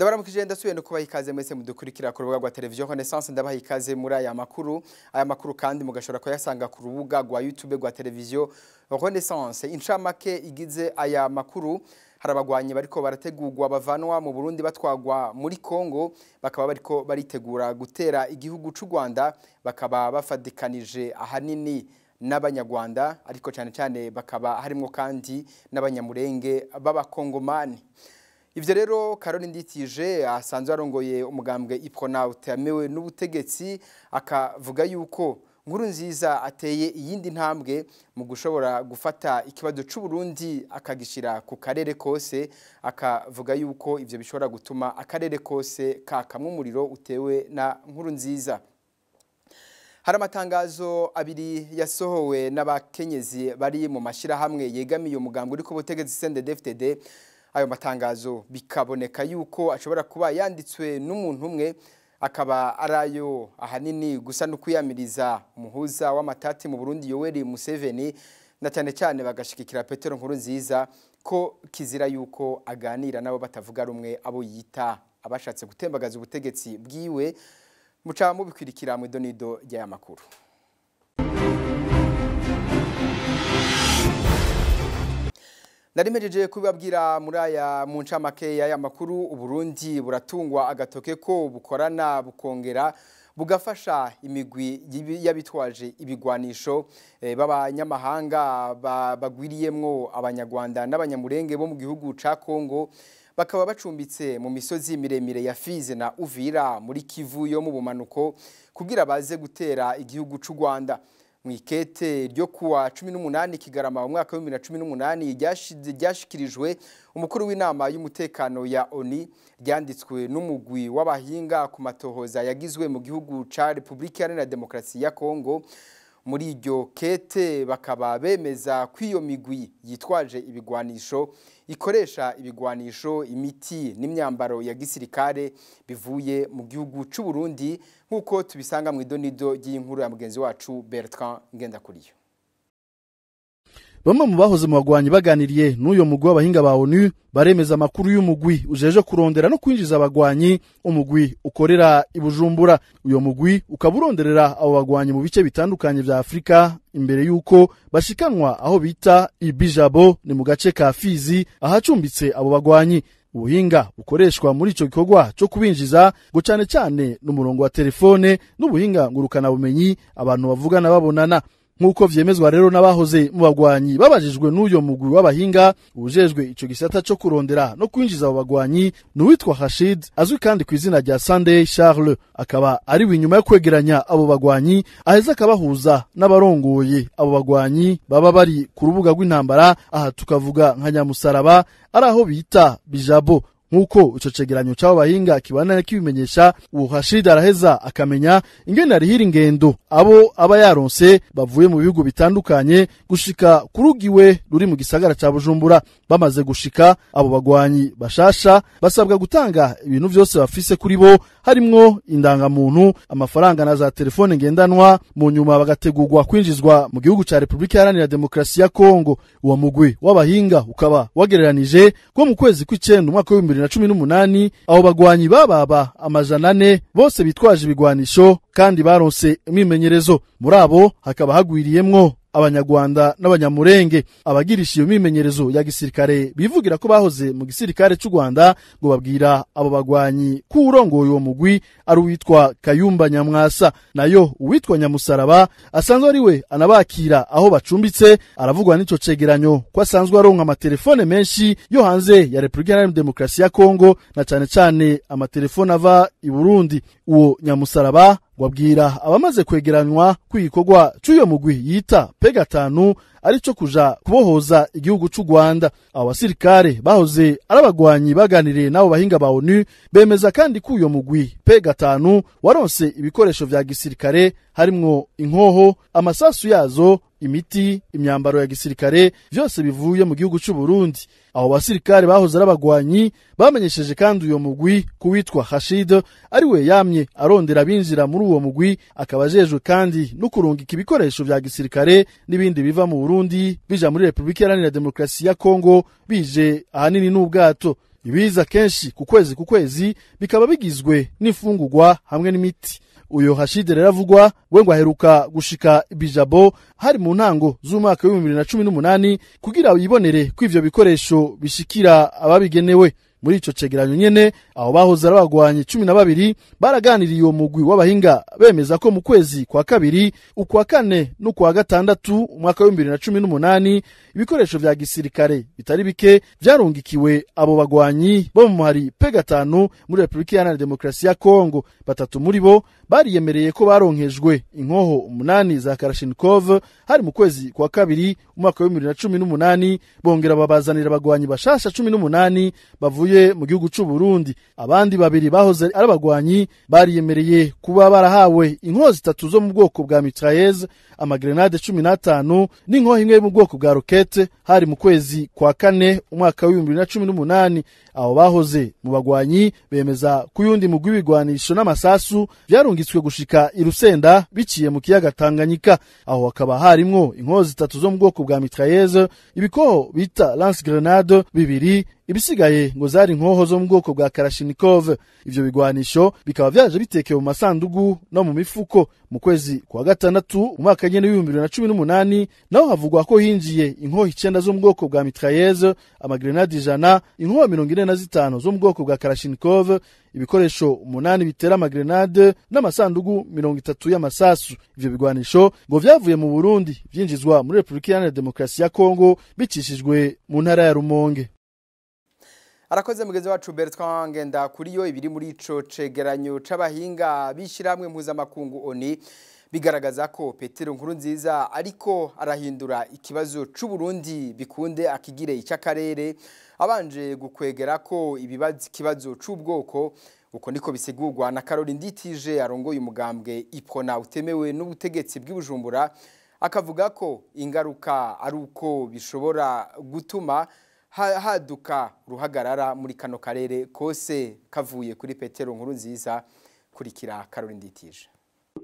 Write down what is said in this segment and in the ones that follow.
Ndabaramukije, ndasubiye no kubaha ikaze mwese mudukurikira ku rubuga rwa televiziyo Renaissance. Ndabaha ikaze muri aya makuru. Aya makuru kandi mugashobora kuyasanga ku rubuga rwa YouTube rwa televiziyo Renaissance. Incamake igize aya makuru: hari abagwanyi bariko barategurwa bavanwa mu Burundi batwagwa muri Kongo, bakaba bariko baritegura gutera igihugu c'u Rwanda, bakaba bafadikanije ahanini n'Abanyarwanda, ariko cyane cyane bakaba harimo kandi n'Abanyamurenge b'Abakongomani. Ivyo rero, Karoli Nditije asanzwe arongoye umugambwe Uprona utemewe n'ubutegetsi akavuga yuko Nkurunziza ateye iyindi ntambwe mu gushobora gufata ikibazo c'u Burundi akagishira ku karere kose, akavuga yuko ivyo bishobora gutuma akarere kose kakamwe umuriro utewe na Nkurunziza. Hari amatangazo abiri yasohowe n'abakenyezi bari mu mashirahamwe yegamiye umugambwe uri ku butegetsi CNDD-FDD. Ayo matangazo bikaboneka yuko ashobora kuba yanditswe n'umuntu umwe, akaba arayo ahanini gusa no kwiyamiriza umuhuza w'amatati mu Burundi Yoweri Museveni, na cyane cyane bagashikikira Petero Nkurunziza ko kizira yuko aganira nabo batavuga rumwe, abo yita abashatse gutembagaza ubutegetsi bwiwe. Muca mubikwirikira mu idonido ry'aya makuru. Narimejeje kubabwira muri aya mu ncamake y'aya makuru: Uburundi buratungwa agatoke ko bukorana, bukongera bugafasha imigwi y'abitwaje ibigwanisho b'abanyamahanga bagwiriyemwo Abanyarwanda n'Abanyamurenge bo mu gihugu ca Kongo, bakaba bacumbitse mu misozi miremire ya Fizi na Uvira muri Kivu yo mu bumanuko, kugira baze gutera igihugu c'u Rwanda. Mwikete ryo kuwa 18 Kigarama mu mwaka wa 2018 ryashikirijwe umukuru w'inama y'umutekano ya ONU, ryanditswe n'umugwi w'abahinga ku matohoza yagizwe mu gihugu ca Republika Iharanira Demokarasi ya Kongo, muri iryo kete bakaba bemeza ko iyo migwi yitwaje ibigwanisho ikoresha ibigwanisho, imiti n'imyambaro ya gisirikare bivuye mu gihugu c'u Burundi, nk'uko tubisanga mu idonido ry'inkuru ya mugenzi wacu Bertrand Ngendakuriyo. Bamwe mu bahoze mu bagwanyi baganiriye n'uyo mugwi w'abahinga ba ONU baremeza amakuru y'umugwi ujeje kurondera no kwinjiza abagwanyi, umugwi ukorera i Bujumbura. Uyo mugwi ukaba uronderera abo bagwanyi mu bice bitandukanye vya Afrika imbere y'uko bashikanwa aho bita Ibijabo, ni mu gace ka Fizi ahacumbitse abo bagwanyi. Ubuhinga bukoreshwa muri ico gikorwa co kubinjiza ngo cane cane n'umurongo wa telefone n'ubuhinga ngurukana bumenyi, abantu bavugana babonana. Nk'uko vyemezwa rero n'abahoze mu bagwanyi babajijwe n'uyo mugwi w'abahinga, ujejwe ico gisata co kurondera no kwinjiza abo bagwanyi ni uwitwa Rashid, azwi kandi ku izina rya Sunday Charles, akaba ari we inyuma yo kwegeranya abo bagwanyi aheza akabahuza n'abarongoye abo bagwanyi baba bari ku rubuga rw'intambara, aha tukavuga nka Nyamusaraba ari aho bita Bijabo. Nk'uko ico cegeranyo c'abo bahinga kibandanya kibimenyesha, uwo Rashid araheza akamenya ingene arihira ingendo abo aba yaronse bavuye mu bihugu bitandukanye gushika ku rugiwe ruri mu gisagara ca Bujumbura. Bamaze gushika, abo bagwanyi bashasha basabwa gutanga ibintu vyose bafise kuri bo, harimwo indangamuntu, amafaranga na za telefone ngendanwa, mu nyuma bagategurwa kwinjizwa mu gihugu ca Republika Iharanira Demokarasi ya Kongo. Uwo mugwi w'abahinga ukaba wagereranije ko mu kwezi kw'icenda umwaka wa 2018 abo bagwanyi bababa 400 bose bitwaje ibigwanisho kandi baronse imyimenyerezo. Muri abo hakaba hagwiriyemwo Abanyarwanda n'Abanyamurenge. Abagirisha iyo mimenyerezo ya gisirikare bivugira ko bahoze mu gisirikare c'u Rwanda, ngo babwira abo bagwanyi ko urongoye uwo mugwi ari uwitwa Kayumba Nyamwasa, nayo uwitwa Nyamusaraba asanzwe ari we anabakira aho bacumbitse. Aravugwa n'ico cegeranyo ko asanzwe aronka amatelefone menshi yo hanze ya Republika Iharanira Demokarasi ya Kongo, na cane cane amatelefone ava i Burundi. Uwo Nyamusaraba wabwira abamaze kwegeranywa kw'igikorwa c'uyo mugwi yita P5 arico kuja kubohoza igihugu c'u Rwanda. Abo basirikare bahoze ari abagwanyi baganiriye n'abo bahinga ba ONU bemeza kandi ko uyo mugwi P5 waronse ibikoresho vya gisirikare, harimwo inkoho, amasasu yazo, imiti, imyambaro ya gisirikare, vyose bivuye mu gihugu c'u Burundi. Abo basirikare bahoze ari abagwanyi bamenyesheje kandi uyo mugwi kuwitwa Rashid ari we yamye arondera binjira muri uwo mugwi, akaba ajejwe kandi no kurungika ibikoresho vya gisirikare n'ibindi biva mu Burundi bija muri Republika Iharanira Demokarasi ya Kongo, bije ahanini n'ubwato. Ibiza kenshi ku kwezi ku kwezi bikaba bigizwe n'imfungurwa hamwe n'imiti. Uyo Hashide rero avugwa we ngo aheruka gushika Bijabo hari mu ntango z'umwaka w'ibihumbi bibiri na cumi n'umunani kugira yibonere ko ivyo bikoresho bishikira ababigenewe. Muri ico cegeranyo nyene, aho bahoze ari abagwanyi 12 baraganiriye uwo mugwi w'abahinga, bemeza ko mu kwezi kwa kabiri, ukwa kane n'ukwa gatandatu umwaka w'ibihumbi bibiri na cumi n'umunani ibikoresho vya gisirikare bitari bike vyarungikiwe abo bagwanyi bo mu muhari P5 muri Repubulika Iharanira Demokarasi ya Kongo. Batatu muri bo bariyemereye ko baronkejwe inkoho 8 za Kalashnikov hari mu kwezi kwa kabiri umwaka w'ibihumbi bibiri na cumi n'umunani, bongera babazanira abagwanyi bashasha 18 bavuye mu gihugu c'u Burundi. Abandi babiri bahoze ari abagwanyi bariyemereye kuba barahawe inkoho 3 zo mu bwoko bwa mitrailleuse, amagrenade 15 n'inkoho imwe yo mu bwoko bwa rokete hari mu kwezi kwa kane umwaka w'ibihumbi bibiri na cumi n'umunani. Abo bahoze mu bagwanyi bemeza ko uyundi mugwi w'ibigwanisho n'amasasu vyarungitswe gushika i Rusenda biciye mu kiyaga Tanganyika. Aho hakaba harimwo inkoho 3 zo mu bwoko bwa mitrailleuse, ibikoho bita lance grenade 2, ibisigaye ngo zari inkoho zo mu bwoko bwa Kalashnikov. Ivyo bigwanisho bikaba vyaje bitekewe mu masandugu no mu mifuko. Mu kwezi kwa gatandatu umwaka nyene w'ibihumbi bibiri na cumi n'umunani naho havugwa ko hinjiye inkoho 9 zo mu bwoko bwa mitrailleuse, amagrenade 100, inkoho 45 zo mu bwoko bwa Kalashnikov, ibikoresho 8 bitera amagrenade n'amasandugu 30 y'amasasu. Ivyo bigwanisho ngo vyavuye mu Burundi vyinjizwa muri Repubulika Iharanira Demokarasi ya Kongo bicishijwe mu ntara ya Rumonge. Arakoze mugenzi wacu Bertrand Ngenda kuri yo. Ibiri muri ico cegeranyo c'abahinga bishyiramwe mpuzamakungu ONU bigaragaza ko Petero Nkurunziza ariko arahindura ikibazo c'u Burundi bikunde akigire icy'akarere, abanje gukwegera ko ibibazo ikibazo c'ubwoko. Uko niko bisigurwa na Caroline Nditije arongoye umugambwe Iprona utemewe n'ubutegetsi bw'Ibujumbura, akavuga ko ingaruka ari uko bishobora gutuma haduka ruhagarara muri kano karere kose kavuye kuri Petero Nkurunziza. Kurikira Caroline Nditije.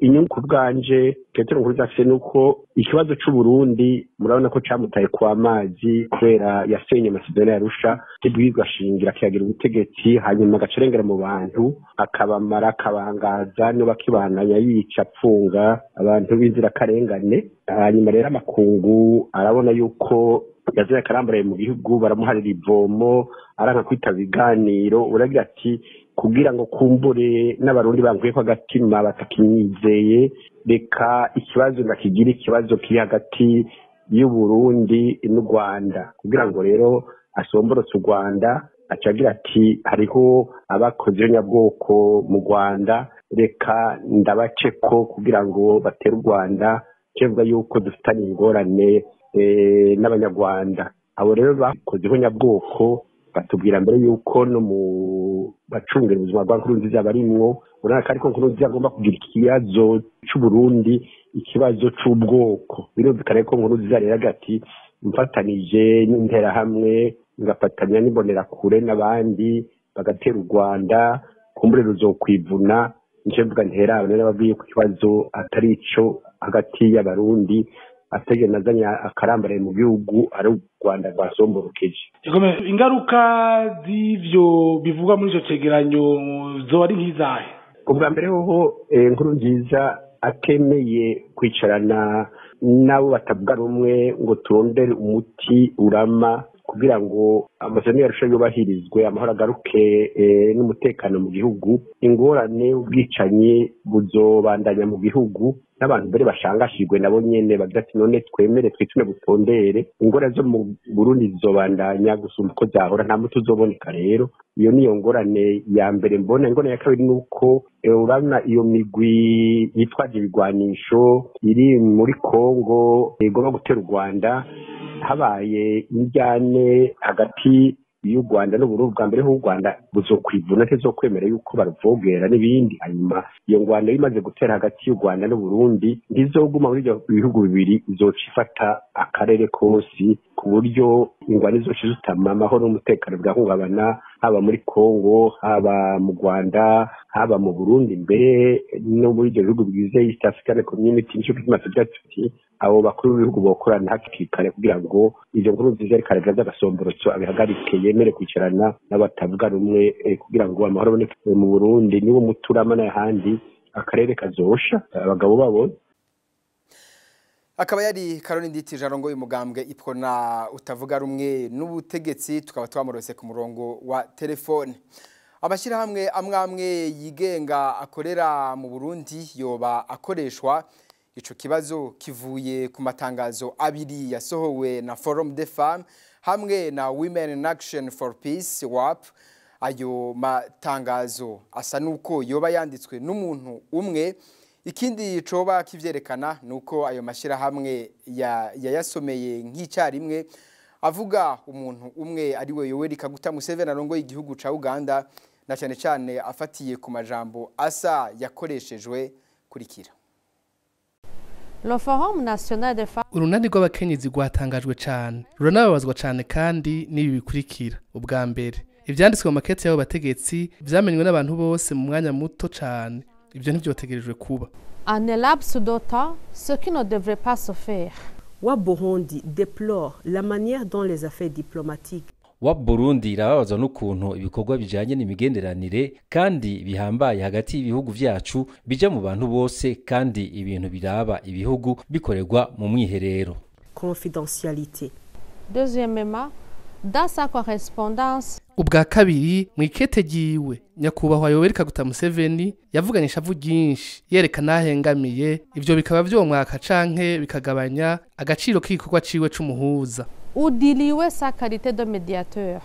Inyungu ku bwanje Petero Nkurunziza afise nuko ikibazo c'u Burundi murabona ko camutaye kwa mazi kubera yasenye amasezerano ya Arusha, kibwirwa shingira kiyagira ubutegetsi, hanyuma agacerengera mu bantu akabamara akabangaza no bakibananya yica apfunga abantu b'inzirakarengane. Hanyuma rero amakungu arabona yuko yazanye akarambaraye mu gihugu, baramuharira ivomo, aranka kwitaba ibiganiro. Uragira ati kugira ngo kumbure n'abarundi bankuye ko agatima batakimwizeye, reka ikibazo ndakigira ikibazo kiri hagati y'u Burundi n'u Rwanda, kugira ngo rero asomborotse u Rwanda. Acagira ati hariho abakoze nyabwoko mu Rwanda, reka ndabaceko kugira ngo batere u Rwanda, kivuga yuko dufitanye ingorane n'abanyarwanda. Abo rero bakozeho nyabwoko batubwira mbere yuko no mu bacungera ubuzima bwa Nkurunziza barimwo. Urabona ko ariko Nkurunziza agomba kugira ikibazo c'u Burundi ikibazo c'ubwoko. Birumvikana ko Nkurunziza rero ati mfatanije n'interahamwe ngafatanya n'imbonerakure n'abandi bagatera u Rwanda, kumbure ruzokwivuna. Nico mvuga ntera n'ababwiye ko ikibazo atari ico hagati y'abarundi, atege nazanye akarambaraye mu gihugu ari u Rwanda rwasomborokeje. Ingaruka z'ivyo bivugwa muri ico cegeranyo zoba ari nk'izahe? Ubwa mbere hoho Nkurunziza atemeye kwicarana n'abo batavuga rumwe ngo turondere umuti urama kugira ngo amasezerano y'Arusha yubahirizwe, amahoro agaruke n'umutekano mu gihugu, ingorane ubwicanyi buzobandanya mu gihugu, n'abantu mbere bashangashijwe nabo nyene bagira ati none twemere twitume butondere, ingorane zo mu Burundi zizobandanya gusumba uko zahora, nta muti uzoboneka. Rero iyo niyo ngorane ya mbere mbona. Ingorane ya kabiri nuko urabona iyo migwi yitwaje ibigwanisho iri muri Kongo igomba gutera u Rwanda, habaye injyane hagati y'u Rwanda n'Uburundi. Bwa mbere h'u Rwanda buzokwivuna, ntizokwemera yuko baruvogera n'ibindi. Hanyuma iyo ngwano imaze gutera hagati y'u Rwanda n'Uburundi ntizoguma muri ibyo bihugu bibiri, izoca ifata akarere kose ku buryo ingwano izoca izutama amahoro n'umutekano bigahungabana. Haba muri Kongo, haba mu Rwanda, haba mu Burundi, mbere no muri ibyo bihugu bigize East African Community. Nico gituma tugira tuti abo bakuru b'ibihugu bokorana hakiri kare kugira ngo ivyo Nkurunziza ariko aragira vy'agasomborotso abihagarike, yemere kwicarana n'abatavuga rumwe kugira ngo amahoro aboneke mu Burundi. Niwo muturama n'ahandi akarere kazosha abagabo babona. Akaba yari Karoli Nditije arongoye umugambwe Ipona utavuga rumwe n'ubutegetsi, tukaba twamurose ku murongo wa telefone. Amashyirahamwe amwe amwe yigenga akorera mu Burundi yoba akoreshwa. Ico kibazo kivuye ku matangazo abiri yasohowe na Forum des Femmes hamwe na Women in Action for Peace, WAP. Ayo matangazo asa nuko yoba yanditswe n'umuntu umwe. Ikindi coba kivyerekana nuko ayo mashyirahamwe yayasomeye nk'icyarimwe, avuga umuntu umwe ariwe Yoweri Kaguta Museveni arongoye igihugu ca Uganda, na cyane cyane afatiye ku majambo asa yakoreshejwe. Kurikira. Le Forum national des femmes Urunani rw'abakenyezi rwatangajwe cane, ruranababazwa cane kandi n'ibi bikurikira. Ubwa mbere, ivyanditswe mu makete y'abo bategetsi vyamenywe n'abantu bose mu mwanya muto cane. Ivyo ntivyotegerejwe kuba. En un laps de temps, ce qui ne devrait pas se faire. Wa Burundi déplore la manière dont les affaires diplomatiques WAP Burundi irababazwa n'ukuntu ibikorwa bijanye n'imigenderanire kandi bihambaye hagati y'ibihugu vyacu bija mu bantu bose, kandi ibintu biraba ibihugu bikorerwa mu mwiherero. Confidentialité. Deuxièmement, dans sa correspondance Ubwa kabiri, mu ikete ryiwe, nyakubahwa Yoweri Kaguta Museveni yavuganye ishavu ryinshi yerekana ahengamiye. Ivyo bikaba vyomwaka canke bikagabanya agaciro k'igikorwa ciwe c'umuhuza. Ou diluer sa qualité de médiateur.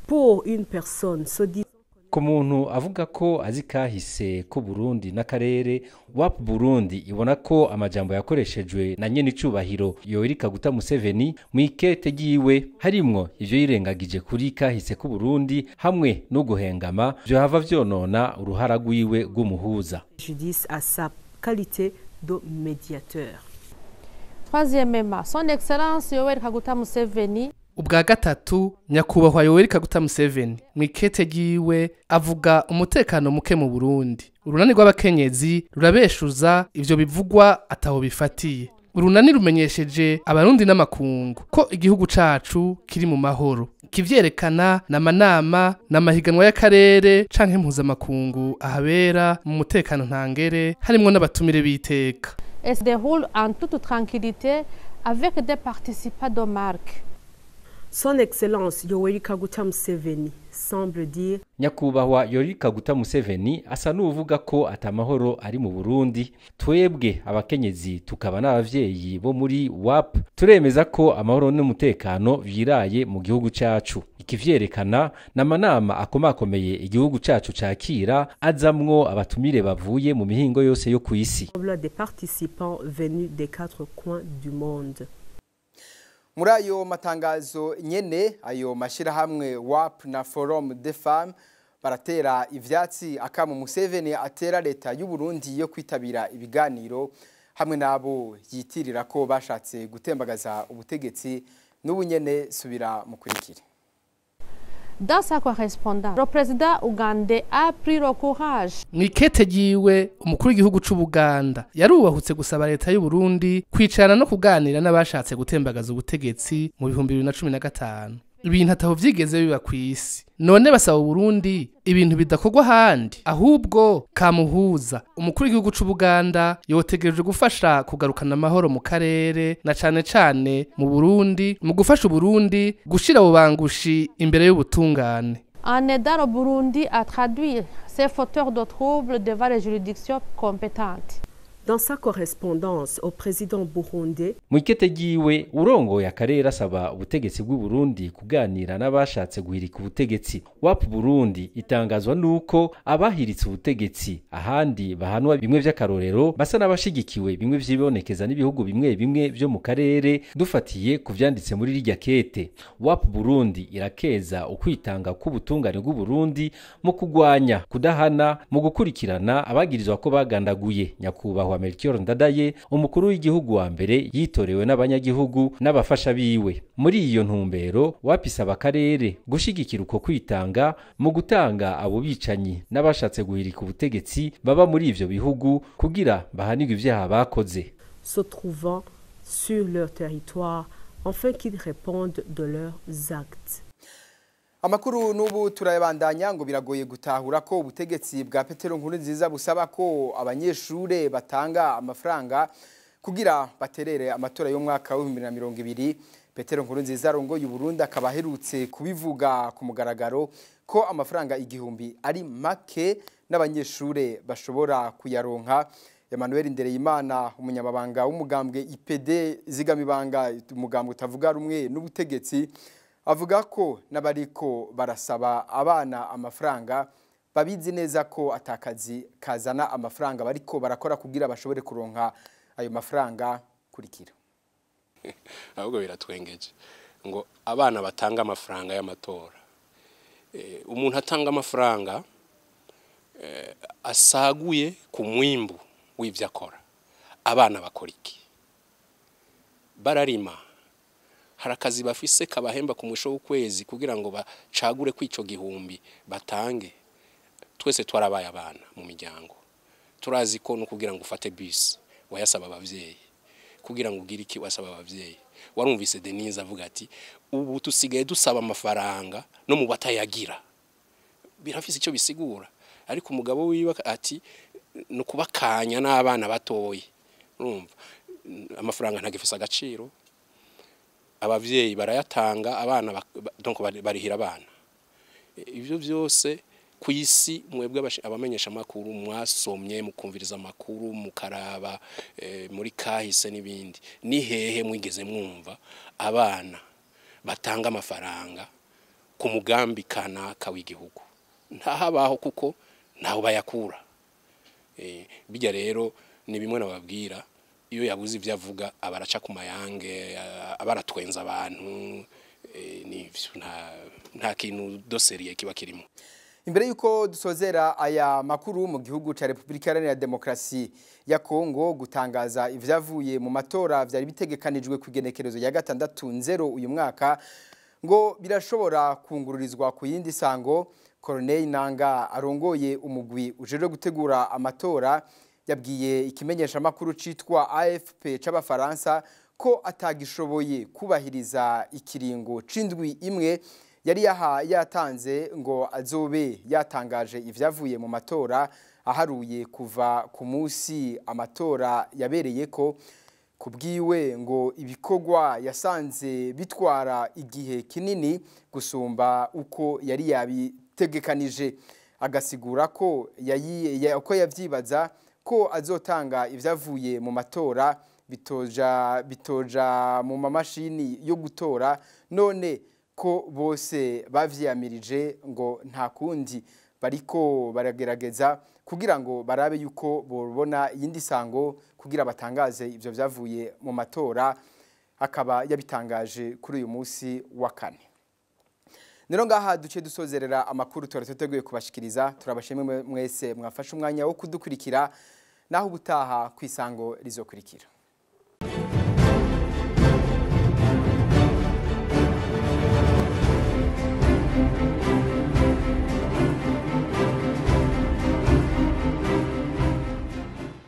Pour une personne se dit Ku muntu avuga ko azi kahise ku Burundi n'akarere, WAP Burundi ibona ko amajambo yakoreshejwe na nyene icubahiro Yoweri Kaguta Museveni mu ikete ryiwe harimwo ivyo yirengagije kuri kahise ku Burundi hamwe no guhengama, vyohava vyonona uruhara rwiwe rw'umuhuza. Préjudice à sa qualité de médiateur. Troisièmement, son Excellence Yoweri Kaguta Museveni Ubwa gatatu, nyakubahwa Yoweri Kaguta Museveni mu ikete ryiwe avuga umutekano muke mu Burundi. Urunani rw'abakenyezi rurabeshuza ivyo bivugwa ataho bifatiye. Urunani rumenyesheje Abarundi n'amakungu ko igihugu cacu kiri mu mahoro. Kivyerekana n'amanama n'amahiganwa y'akarere canke mpuzamakungu ahabera mu mutekano ntangere, harimwo n'abatumire b'iteka. Et se déroule en toute tranquillité avec des participants de marque. Son Excellence Yoweri Kaguta Museveni semble dire Nyakubahwa Yoweri Kaguta Museveni asa n'uvuga ko atamahoro ari mu Burundi. Twebwe abakenyezi tukaba n'abavyeyi bo muri WAP turemeza ko amahoro n'umutekano vyiraye mu gihugu cacu. Ikivyerekana n'amanama akomakomeye igihugu cacu cakira, azamwo abatumire bavuye mu mihingo yose yo kw'isi. Des participants venus des quatre coins du monde. Muri ayo matangazo nyene, ayo mashirahamwe WAP na Forum des Femmes baratera ivyatsi akamo Museveni atera leta y'u Burundi yo kwitabira ibiganiro hamwe nabo yitirira ko bashatse gutembagaza ubutegetsi. N'ubu nyene subira mukurikire. Dans sa correspondance, le président ougandais a pris le courage Mu ikete ryiwe, umukuru w'igihugu c'Ubuganda yarubahutse gusaba leta y'u Burundi kwicarana no kuganira n'abashatse gutembagaza ubutegetsi mu 2015, ibintu ataho vyigeze biba kw'isi. None basaba Burundi ibintu bidakorwa ahandi. Ahubwo kamuhuza, umukuru w'igihugu c'Ubuganda yotegereje gufasha kugarukana amahoro mu karere na cane cane mu Burundi, mu gufasha Uburundi gushira bubangushi imbere y'ubutungane. En aidant le Burundi à traduire ces fauteurs de troubles devant les juridictions compétentes. Dans sa correspondance au président burundais, Mu ikete ryiwe, urongoye akarere asaba ubutegetsi bw'u Burundi kuganira n'abashatse guhirika ubutegetsi. WAP Burundi itangazwa nuko abahiritse ubutegetsi ahandi bahanwa bimwe vy'akarorero, basa n'abashigikiwe bimwe vyibonekeza n'ibihugu bimwe bimwe vyo mu karere, dufatiye ku vyanditse muri rirya kete. WAP Burundi irakeza ukwitanga k'ubutungane bw'u Burundi mu kugwanya kudahana mu gukurikirana abagirizwa ko bagandaguye nyakubahwa Melchior Ndadaye, umukuru w'igihugu wa mbere yitoje. yitorewe n'abanyagihugu n'abafasha biwe. Muri iyo ntumbero wapisaba akarere gushigikira uko kwitanga mu gutanga abo bicanyi n'abashatse guhirika ubutegetsi baba muri ivyo bihugu kugira bahanirwe ivyaha bakoze. Se trouvant sur leur territoire afin qu'ils répondent de leurs actes. Amakuru n'ubu turayabandanya. Ngo biragoye gutahura ko ubutegetsi bwa Petero Nkurunziza busaba ko abanyeshure batanga amafaranga kugira baterere amatora y'umwaka wa 2020. Petero Nkurunziza arongoye Burundi akaba aherutse kubivuga ku mugaragaro ko amafaranga 1000 ari make n'abanyeshure bashobora kuyaronka. Emmanuel Ndereyimana, umunyamabanga w'umugambwe IPD Zigamibanga, umugambwe utavuga rumwe n'ubutegetsi, avuga ko n'abariko barasaba abana amafaranga babizi neza ko atakazi kazana amafaranga bariko barakora kugira bashobore kuronka ayo mafaranga. Kurikira. Ahubwo biratwengeje ngo abana batanga amafaranga y'amatora. Umuntu atanga amafaranga asaguye ku mwimbu w'ivyo akora, abana bakora iki? Bararima? Hari akazi bafise kabahemba ku mwisho w'ukwezi kugira ngo bacagure kwico 1000 batange? Twese twarabaye abana mu miryango, turazi ko no kugira ngo ufate bus wayasaba abavyeyi, kugira ngo ugire iki wasaba abavyeyi. Warumvise Denise avuga ati ubu tusigaye dusaba amafaranga no mu batayagira. Birafise icyo bisigura. Ariko umugabo wiwe ati no kubakanya n'abana batoyi. Urumva amafaranga ntagifise agaciro, abavyeyi barayatanga, abana donc barihira abana. Ivyo byose ku isi mwebwe abamenyesha makuru mwasomye, mukumviriza amakuru, mukaraba muri kahise n'ibindi, ni hehe mwigeze mwumva abana batanga amafaranga ku mugambi kanaka w'igihugu? Ntahabaho, kuko ntaho bayakura. Bijya rero ni bimwe nababwira, iyo yabuze ivyo avuga abaraca ku mayange, abaratwenza abantu, nivyo nta kintu doseriye kiba kirimo. Imbere yuko dusozera aya makuru, mu gihugu ca Republika Iharanira Demokrasi ya Kongo gutangaza ivyavuye mu matora vyari bitegekanijwe kugenekerezo ya 6/0 uyu mwaka ngo birashobora kungururizwa ku yindi sango. Corneille Nanga arongoye umugwi ujejwe gutegura amatora yabwiye ikimenyesha makuru citwa AFP c'abafaransa ko atagishoboye kubahiriza ikiringo c'indwi imwe yari yatanze ngo azobe yatangaje ivyavuye mu matora, aharuye kuva ku munsi amatora yabereye ko. Kubwiwe ngo ibikorwa yasanze bitwara igihe kinini gusumba uko yari yabitegekanije, agasigura ko uko yavyibaza ko azotanga ivyavuye mu matora bitoja mu mamashini yo gutora, none ko bose bavyiyamirije ngo nta kundi bariko baragerageza kugira ngo barabe yuko bobona iyindi sango kugira batangaze ivyo vyavuye mu matora. Akaba yabitangaje kuri uyu munsi wa kane. Nero ngaha duce dusozerera amakuru twari tuteguye kubashikiriza. Turabashimwe mwese mwafashe umwanya wo kudukurikira, naho ubutaha kwisango rizokurikira.